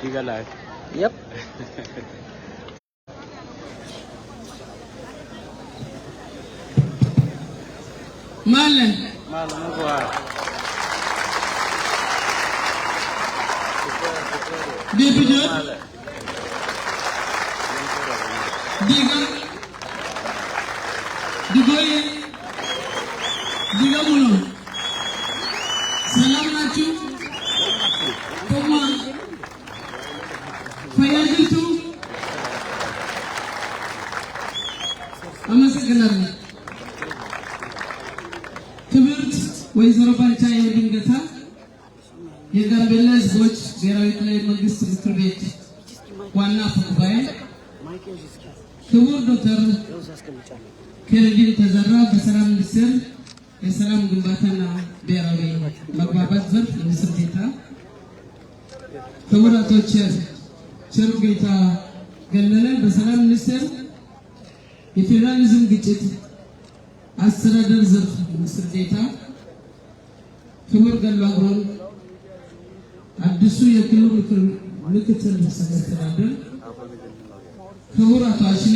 Diga live. Yep. Male. Mala mugwa. Deputy. Mala. Diga. Digoye. Diga ሙሉ ሰላም ናችሁ? ቆማ ፈያጅቱ አመሰግናለሁ። ክብርት ወይዘሮ ባንቻየሁ ድንገታ የጋምቤላ ሕዝቦች ብሔራዊ ክልላዊ መንግስት ምክር ቤት ዋና አፈ ጉባኤ፣ ክቡር ዶክተር ኬረዲን ተዘራ በሰላም ሚኒስቴር የሰላም ግንባታና ብሔራዊ መግባባት ዘርፍ ሚኒስትር ዴኤታ፣ ክቡር አቶ ቸሩጌታ ገለለ በሰላም ሚኒስቴር የፌዴራሊዝም ግጭት አስተዳደር ዘርፍ ሚኒስትር ዴኤታ፣ ክቡር ገሉ አግሮን አዲሱ የክልሉ ምክትል ርዕሰ መስተዳድር፣ ክቡር አቶ አሽሌ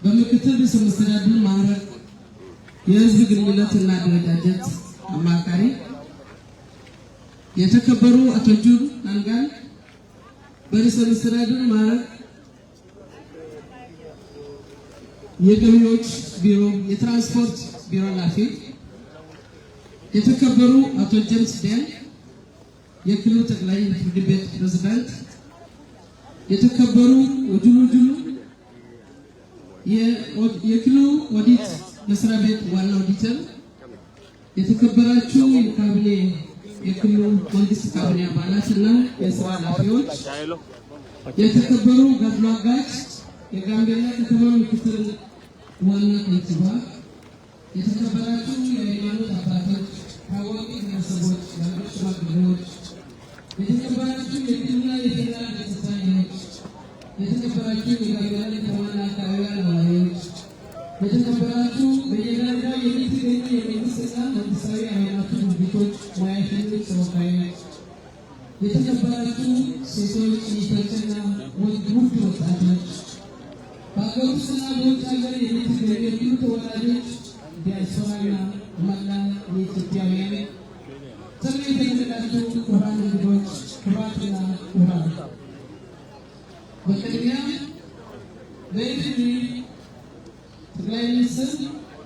በምክትል ርዕሰ መስተዳድር ማዕረግ የህዝብ ግንኙነት እና አደረጃጀት አማካሪ፣ የተከበሩ አቶ ጁን ናንጋል በርዕሰ መስተዳድር ማዕረግ የገቢዎች ቢሮ የትራንስፖርት ቢሮ ኃላፊ፣ የተከበሩ አቶ ጀምስ ዴን የክልሉ ጠቅላይ ፍርድ ቤት ፕሬዝዳንት፣ የተከበሩ ኦጁሉ ጁሉ የክልሉ ኦዲት መስሪያ ቤት ዋና ኦዲተር፣ የተከበራችሁ የካቢኔ የክልሉ መንግስት ካቢኔ አባላት እና የስራ ኃላፊዎች፣ የተከበሩ ገድሉ አጋች የጋምቤላ ከተማ ምክትል ዋና ከንቲባ፣ የተከበራችሁ የሃይማኖት አባቶች፣ ታዋቂ ግለሰቦች፣ የሀገር ሽማግሌዎች፣ የተከበራችሁ የክልልና የፌዴራል የጸጥታ ኃይሎች፣ የተከበራችሁ የጋምቤላ ከተማና አካባቢዋ ነዋሪዎች፣ የተከበራችሁ በየደረጃው የምትገኙ የመንግስትና መንግስታዊ ያልሆኑ ድርጅቶች ሙያተኞች ተወካዮች፣ የተከበራችሁ ሴቶች፣ እህቶችና ውድ ወጣቶች፣ በሀገር ውስጥና በውጭ ሀገር የምትገኙ የክልሉ ተወላጆች፣ ዲያስፖራና መላ የኢትዮጵያውያን ጥሪ የተደረጋችሁ ክቡራን እንግዶች፣ ክቡራትና ክቡራን፣ በቅድሚያ በኢፌዴሪ ጠቅላይ ሚኒስትር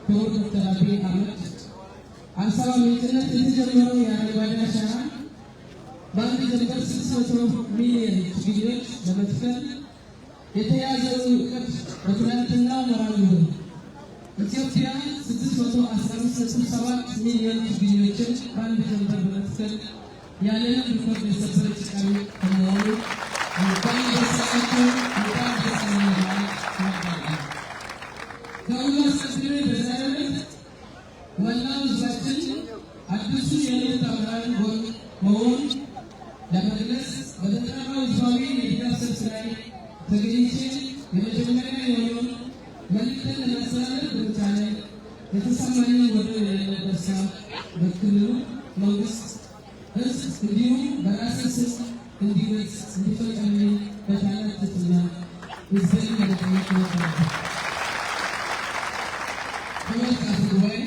ክቡር ዶክተር አብይ አህመድ አስተባባሪነት የተጀመረው የአረንጓዴ አሻራ በአንድ ጀንበር 600 ሚሊዮን ችግኞች ለመትከል የተያዘውን እቅድ በትናንትናው መርሃ ግብር ኢትዮጵያ 615.7 ሚሊዮን ችግኞችን በአንድ ጀንበር በመትከል ያለንም ሪኮርድ የሰበረች ቀን በመሆኑ እንኳን ደስ አላችሁ፣ እንኳን ደስ አለን ለማለት እወዳለሁ። ከሁሉ አስቀድሜ በዛሬው ዕለት መላው ሕዝባችን አዲሱ የለውጥ አመራር ጎን መሆን ለመግለጽ በተጠራው ህዝባዊ የድጋፍ ሰልፍ ላይ ተገኝቼ የመጀመሪያ የሆነውን መልእክትን ለማስተላለፍ በመቻሌ የተሰማኝን ወደር የሌለው ደስታ በክልሉ መንግስት፣ ሕዝብ እንዲሁም በራሴ ስም እንዲገልጽ እንዲፈቀድልኝ በታላቅ ትህትና ሕዝቤን ለመጠየቅ እወዳለሁ። ክብርት አፈ ጉባኤ፣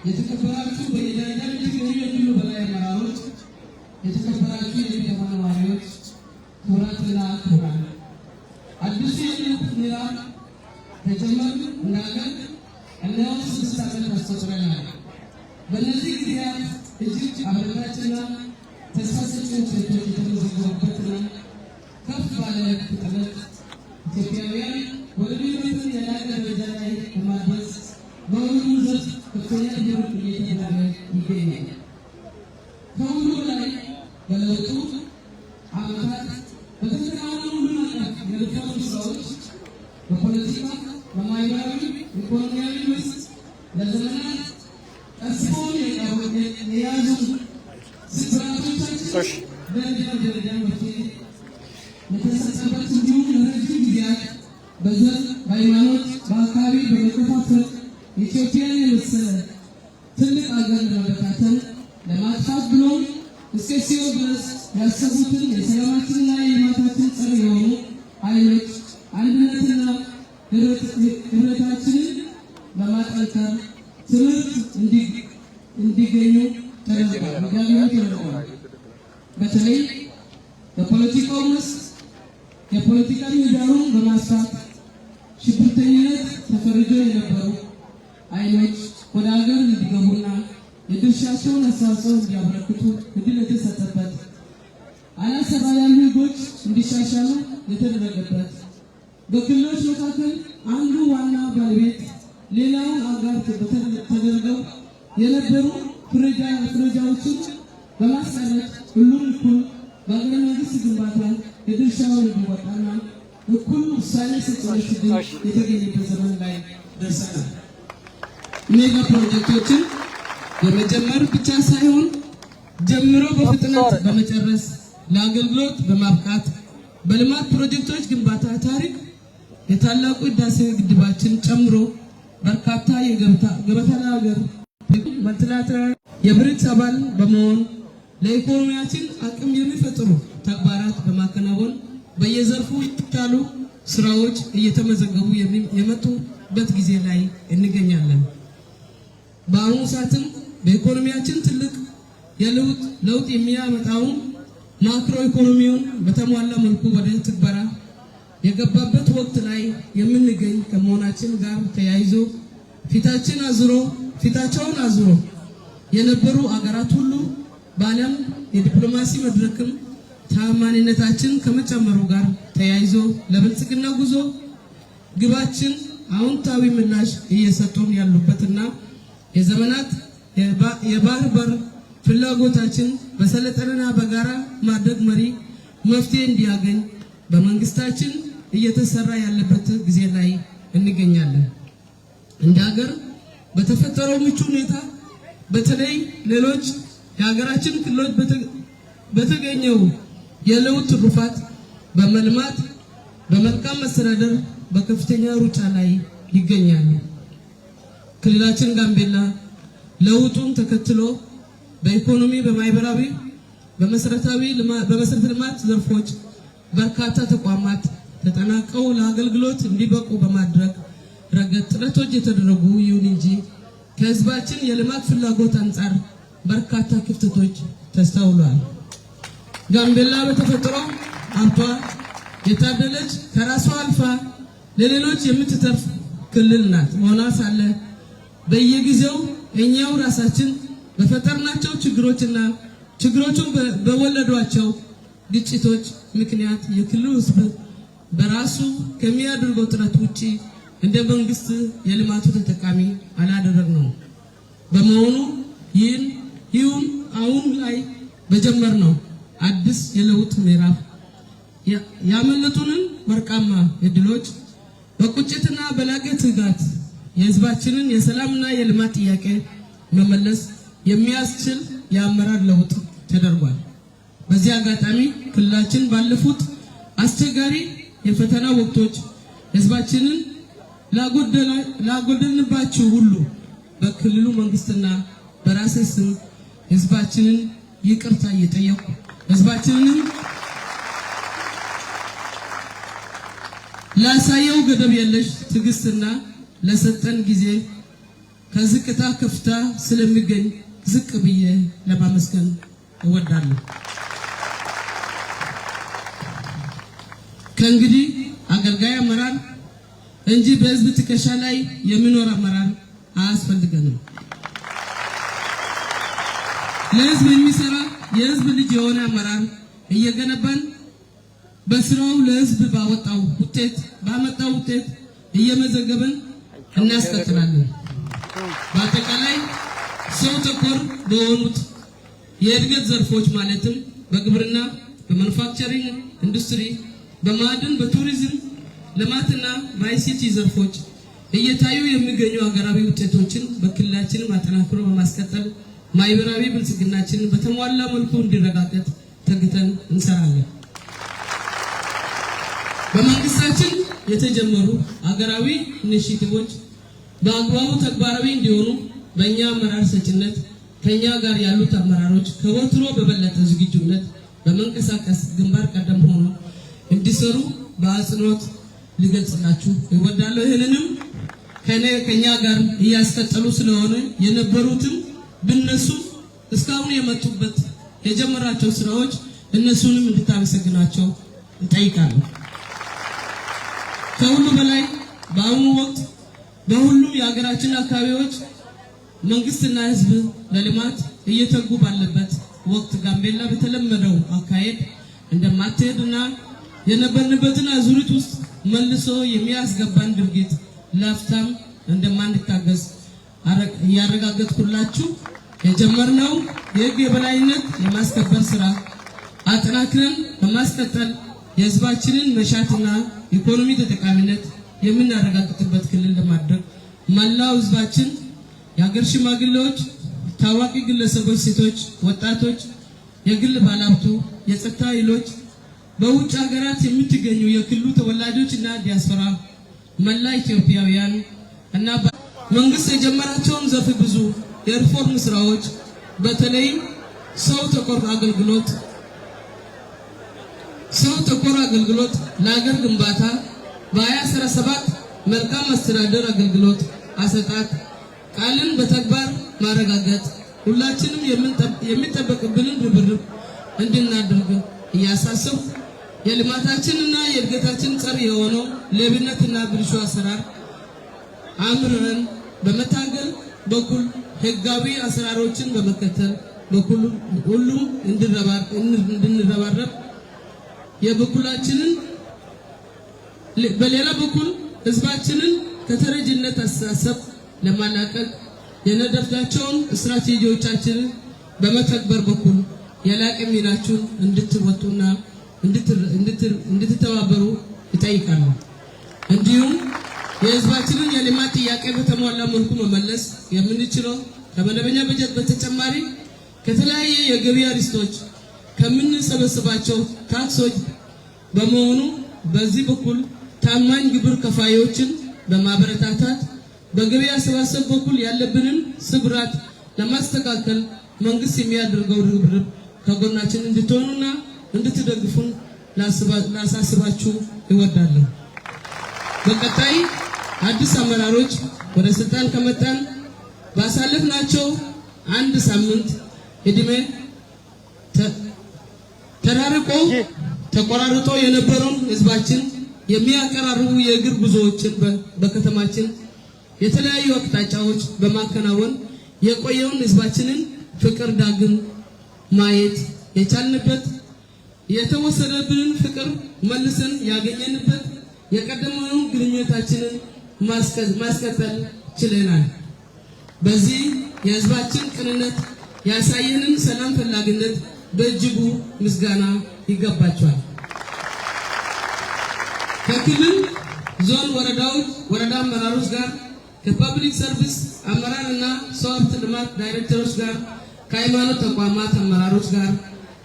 የተከበራችሁ በየደረጃው የምትገኙ የክልሉ በላይ አመራሮች፣ የተከበራችሁ የከተማ ነዋሪዎች፣ ክቡራትና ክቡራን፣ አዲሱ የለውጥ ምዕራፍ ከጀመርን እንደ ሀገር እነሆ 6 ዓመት አስቆጥረናል። በእነዚህ ጊዜያት እጅግ አበረታችና ተስፋ ሰጪ ውጤቶች የተመዘገቡበትና ከፍ ባለ ፍጥነት ኢትዮጵያውያን ወደ ልዩነትን የላቀ ደረጃ ላይ ለማድረስ በሁሉም ዘርፍ ከፍተኛ ርብርብ እየተደረገ ይገኛል። ከሁሉ በላይ በለውጡ ዓመታት በተከናወኑ ሁሉን አቀፍ የሪፎርም ስራዎች በፖለቲካ፣ በማህበራዊ፣ ኢኮኖሚያዊ ውስጥ ለዘመናት ቀስፈውን የያዙ ስብራቶቻችን ደረጃ ደረጃ መፍትሄ የተሰጠበት እንዲሁም ለረጅም ጊዜያት በዘር፣ በሃይማኖት፣ በአካባቢ በመከፋፈል ኢትዮጵያን የመሰለ ትልቅ አገር ለመበታተን ለማጥፋት ብሎም እስከ ሲኦል ድረስ ያሰቡትን የሰላማችንና የልማታችን ጸር የሆኑ ኃይሎች አንድነትና ህብረታችንን በማጠንከር ትምህርት እንዲገኙ ተደርጓል እንዲያገኙ ተደርጓል። በተለይ በፖለቲካው መስክ የፖለቲካ ምህዳሩን በማስፋት ሽብርተኝነት ተፈርጆ የነበሩ ኃይሎች ወደ ሀገር እንዲገቡና የድርሻቸውን አስተዋጽኦ እንዲያበረክቱ እድል የተሰጠበት፣ አላሰራ ያሉ ህጎች እንዲሻሻሉ የተደረገበት፣ በክልሎች መካከል አንዱ ዋና ባለቤት ሌላውን አጋር ተደርገው የነበሩ ፍረጃዎችን በማስቀረት ሁሉም እኩል በሀገረ መንግስት ግንባታ የድርሻውን እንዲወጣና እኩል ውሳኔ ሰጪነት ዕድል የተገኘበት ዘመን ላይ ደርሰናል። ሜጋ ፕሮጀክቶችን በመጀመር ብቻ ሳይሆን ጀምሮ በፍጥነት በመጨረስ ለአገልግሎት በማብቃት በልማት ፕሮጀክቶች ግንባታ ታሪክ የታላቁ ህዳሴ ግድባችን ጨምሮ በርካታ የገበታ ለሀገር multilateral የብሪክስ አባል በመሆን ለኢኮኖሚያችን አቅም የሚፈጥሩ ተግባራት በማከናወን በየዘርፉ ያሉ ስራዎች እየተመዘገቡ የመጡበት ጊዜ ላይ እንገኛለን። በአሁኑ ሰዓትም በኢኮኖሚያችን ትልቅ የለውጥ ለውጥ የሚያመጣውን ማክሮ ኢኮኖሚውን በተሟላ መልኩ ወደ ትግበራ የገባበት ወቅት ላይ የምንገኝ ከመሆናችን ጋር ተያይዞ ፊታችን አዙሮ ፊታቸውን አዙሮ የነበሩ አገራት ሁሉ በዓለም የዲፕሎማሲ መድረክም ታማኒነታችን ከመጨመሩ ጋር ተያይዞ ለብልጽግና ጉዞ ግባችን አዎንታዊ ምላሽ እየሰጡን ያሉበትና የዘመናት የባህር በር ፍላጎታችን በሰለጠነና በጋራ ማደግ መሪ መፍትሄ እንዲያገኝ በመንግስታችን እየተሰራ ያለበት ጊዜ ላይ እንገኛለን። እንደ ሀገር በተፈጠረው ምቹ ሁኔታ በተለይ ሌሎች የሀገራችን ክልሎች በተገኘው የለውጥ ትሩፋት በመልማት በመልካም መስተዳደር በከፍተኛ ሩጫ ላይ ይገኛሉ። ክልላችን ጋምቤላ ለውጡን ተከትሎ በኢኮኖሚ፣ በማህበራዊ፣ በመሰረተ ልማት ዘርፎች በርካታ ተቋማት ተጠናቀው ለአገልግሎት እንዲበቁ በማድረግ ረገድ ጥረቶች የተደረጉ ይሁን እንጂ ከህዝባችን የልማት ፍላጎት አንጻር በርካታ ክፍተቶች ተስተውሏል። ጋምቤላ በተፈጥሮ ሀብቷ የታደለች ከራሷ አልፋ ለሌሎች የምትተርፍ ክልል ናት ሆና ሳለ በየጊዜው እኛው ራሳችን በፈጠርናቸው ችግሮችና ችግሮቹን በወለዷቸው ግጭቶች ምክንያት የክልሉ ሕዝብ በራሱ ከሚያደርገው ጥረት ውጪ እንደ መንግስት የልማቱ ተጠቃሚ አላደረግነውም። በመሆኑ ይህን ይሁን አሁን ላይ በጀመርነው አዲስ የለውጥ ምዕራፍ ያመለጡንን ወርቃማ እድሎች በቁጭትና በላቀ ትጋት የህዝባችንን የሰላምና የልማት ጥያቄ መመለስ የሚያስችል የአመራር ለውጥ ተደርጓል። በዚህ አጋጣሚ ክልላችን ባለፉት አስቸጋሪ የፈተና ወቅቶች ህዝባችንን ላጎደልንባችሁ ሁሉ በክልሉ መንግስትና በራሴ ስም ህዝባችንን ይቅርታ እየጠየቁ ህዝባችንንም ላሳየው ገደብ የለሽ ትዕግስትና ለሰጠን ጊዜ ከዝቅታ ከፍታ ስለሚገኝ ዝቅ ብዬ ለማመስገን እወዳለሁ። ከእንግዲህ አገልጋይ አመራር እንጂ በህዝብ ትከሻ ላይ የሚኖር አመራር አያስፈልገንም። ለህዝብ የሚሰራ የህዝብ ልጅ የሆነ አመራር እየገነባን በስራው ለህዝብ ባወጣው ውጤት ባመጣው ውጤት እየመዘገብን እናስቀጥላለን። በአጠቃላይ ሰው ተኮር በሆኑት የእድገት ዘርፎች ማለትም በግብርና፣ በማኑፋክቸሪንግ ኢንዱስትሪ፣ በማዕድን፣ በቱሪዝም ልማትና በ ICT ዘርፎች እየታዩ የሚገኙ ሀገራዊ ውጤቶችን በክልላችን አጠናክሮ በማስቀጠል ማህበራዊ ብልጽግናችንን በተሟላ መልኩ እንዲረጋገጥ ተግተን እንሰራለን። በመንግስታችን የተጀመሩ ሀገራዊ initiative ኦች በአግባቡ ተግባራዊ እንዲሆኑ በእኛ አመራር ሰጭነት ከኛ ጋር ያሉት አመራሮች ከወትሮ በበለጠ ዝግጁነት በመንቀሳቀስ ግንባር ቀደም ሆኖ እንዲሰሩ በአጽንኦት ሊገልጽላችሁ እወዳለሁ። ይህንንም ከኛ ጋር እያስቀጠሉ ስለሆነ የነበሩትም ብነሱም እስካሁን የመጡበት የጀመራቸው ስራዎች እነሱንም እንድታመሰግናቸው እጠይቃለሁ። ከሁሉ በላይ በአሁኑ ወቅት በሁሉም የሀገራችን አካባቢዎች መንግስትና ሕዝብ ለልማት እየተጉ ባለበት ወቅት ጋምቤላ በተለመደው አካሄድ እንደማትሄድና የነበርንበትን አዙሪት ውስጥ መልሶ የሚያስገባን ድርጊት ላፍታም እንደማንታገዝ እያረጋገጥኩላችሁ የጀመርነው የህግ የበላይነት የማስከበር ስራ አጠናክረን በማስቀጠል የህዝባችንን መሻትና ኢኮኖሚ ተጠቃሚነት የምናረጋግጥበት ክልል ለማድረግ መላው ህዝባችን፣ የሀገር ሽማግሌዎች፣ ታዋቂ ግለሰቦች፣ ሴቶች፣ ወጣቶች፣ የግል ባለሀብቱ፣ የጸጥታ ኃይሎች፣ በውጭ ሀገራት የምትገኙ የክልሉ ተወላጆች እና ዲያስፖራ፣ መላ ኢትዮጵያውያን እና መንግስት የጀመራቸውን ዘርፈ ብዙ የሪፎርም ስራዎች በተለይም ሰው ተኮር አገልግሎት ለሀገር ግንባታ በ2017 መልካም አስተዳደር አገልግሎት አሰጣጥ ቃልን በተግባር ማረጋገጥ ሁላችንም የሚጠበቅብንን ርብርብ እንድናደርግ እያሳሰብኩ የልማታችንና የእድገታችን ጸር የሆነው ሌብነትና ብልሹ አሰራር አምርረን በመታገል በኩል ህጋዊ አሰራሮችን በመከተል በኩል ሁሉም እንድንረባረብ የበኩላችንን፣ በሌላ በኩል ህዝባችንን ከተረጂነት አስተሳሰብ ለማላቀቅ የነደፍናቸውን ስትራቴጂዎቻችንን በመተግበር በኩል የላቀ ሚናችሁን እንድትወጡና እንድትተባበሩ እጠይቃለሁ። እንዲሁም የህዝባችንን የልማት ጥያቄ በተሟላ መልኩ መመለስ የምንችለው ከመደበኛ በጀት በተጨማሪ ከተለያየ የገቢ ርስቶች ከምንሰበስባቸው ታክሶች በመሆኑ በዚህ በኩል ታማኝ ግብር ከፋዮችን በማበረታታት በገቢ አሰባሰብ በኩል ያለብንን ስብራት ለማስተካከል መንግስት የሚያደርገው ርብርብ ከጎናችን እንድትሆኑና እንድትደግፉን ላሳስባችሁ እወዳለሁ። በቀጣይ አዲስ አመራሮች ወደ ስልጣን ከመጣን ባሳለፍናቸው አንድ ሳምንት እድሜ ተራርቆ ተቆራርጦ የነበረውን ህዝባችን የሚያቀራርቡ የእግር ጉዞዎችን በከተማችን የተለያዩ አቅጣጫዎች በማከናወን የቆየውን ህዝባችንን ፍቅር ዳግም ማየት የቻልንበት፣ የተወሰደብንን ፍቅር መልሰን ያገኘንበት፣ የቀደመውን ግንኙነታችንን ማስቀጠል ችለናል። በዚህ የህዝባችን ቅንነት ያሳየንን ሰላም ፈላጊነት በእጅጉ ምስጋና ይገባቸዋል። ከክልል፣ ዞን፣ ወረዳዎች፣ ወረዳ አመራሮች ጋር፣ ከ public service አመራር እና ሰው ሀብት ልማት ዳይሬክተሮች ጋር፣ ከሃይማኖት ተቋማት አመራሮች ጋር፣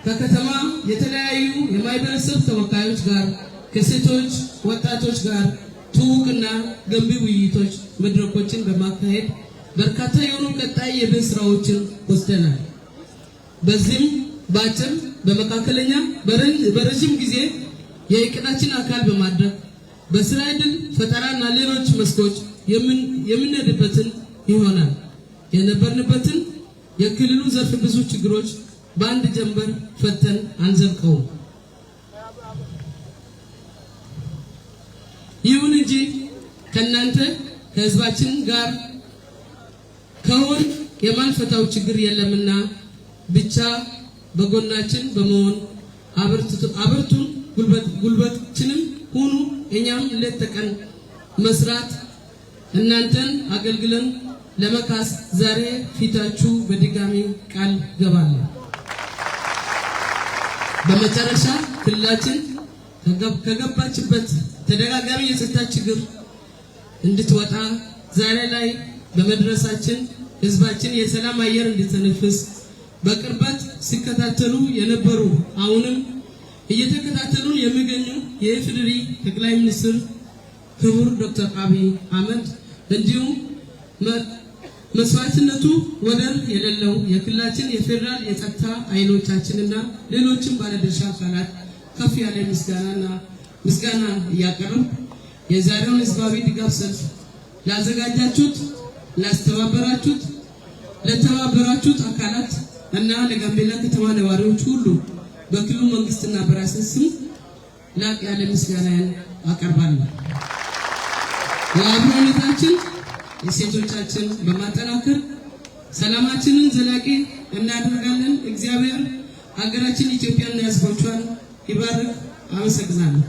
ከከተማ የተለያዩ የማህበረሰብ ተወካዮች ጋር፣ ከሴቶች ወጣቶች ጋር ትውውቅና ገንቢ ውይይቶች መድረኮችን በማካሄድ በርካታ የሆኑ ቀጣይ የቤት ስራዎችን ወስደናል። በዚህም በአጭር፣ በመካከለኛ፣ በረዥም ጊዜ የእቅዳችን አካል በማድረግ በስራ ዕድል ፈጠራና ሌሎች መስኮች የምንሄድበትን ይሆናል። የነበርንበትን የክልሉ ዘርፍ ብዙ ችግሮች በአንድ ጀንበር ፈተን አንዘልቀውም። ይሁን እንጂ ከእናንተ ከህዝባችን ጋር ከሆን የማንፈታው ችግር የለምና ብቻ በጎናችን በመሆን አበርቱን፣ ጉልበታችንም ሁኑ። እኛም ሌት ተቀን መስራት እናንተን አገልግለን ለመካስ ዛሬ ፊታችሁ በድጋሚ ቃል ገባለሁ። በመጨረሻ ክልላችን ከገባችበት ተደጋጋሚ የጸጥታ ችግር እንድትወጣ ዛሬ ላይ በመድረሳችን ህዝባችን የሰላም አየር እንዲተነፍስ በቅርበት ሲከታተሉ የነበሩ፣ አሁንም እየተከታተሉ የሚገኙ የኢፌዴሪ ጠቅላይ ሚኒስትር ክቡር ዶክተር አብይ አህመድ እንዲሁም መስዋዕትነቱ ወደር የሌለው የክልላችን የፌዴራል የጸጥታ ኃይሎቻችንና ሌሎችም ባለድርሻ አካላት ከፍ ያለ ምስጋና እያቀረብ የዛሬውን ህዝባዊ ድጋፍ ሰልፍ ላዘጋጃችሁት፣ ላስተባበራችሁት፣ ለተባበራችሁት አካላት እና ለጋምቤላ ከተማ ነዋሪዎች ሁሉ በክልሉ መንግስትና በራሴ ስም ላቅ ያለ ምስጋናዬን አቀርባለሁ። የአብሮነታችን እሴቶቻችን በማጠናከር ሰላማችንን ዘላቂ እናደርጋለን። እግዚአብሔር ሀገራችን ኢትዮጵያና ሕዝቦቿን ይባርክ። አመሰግናለሁ።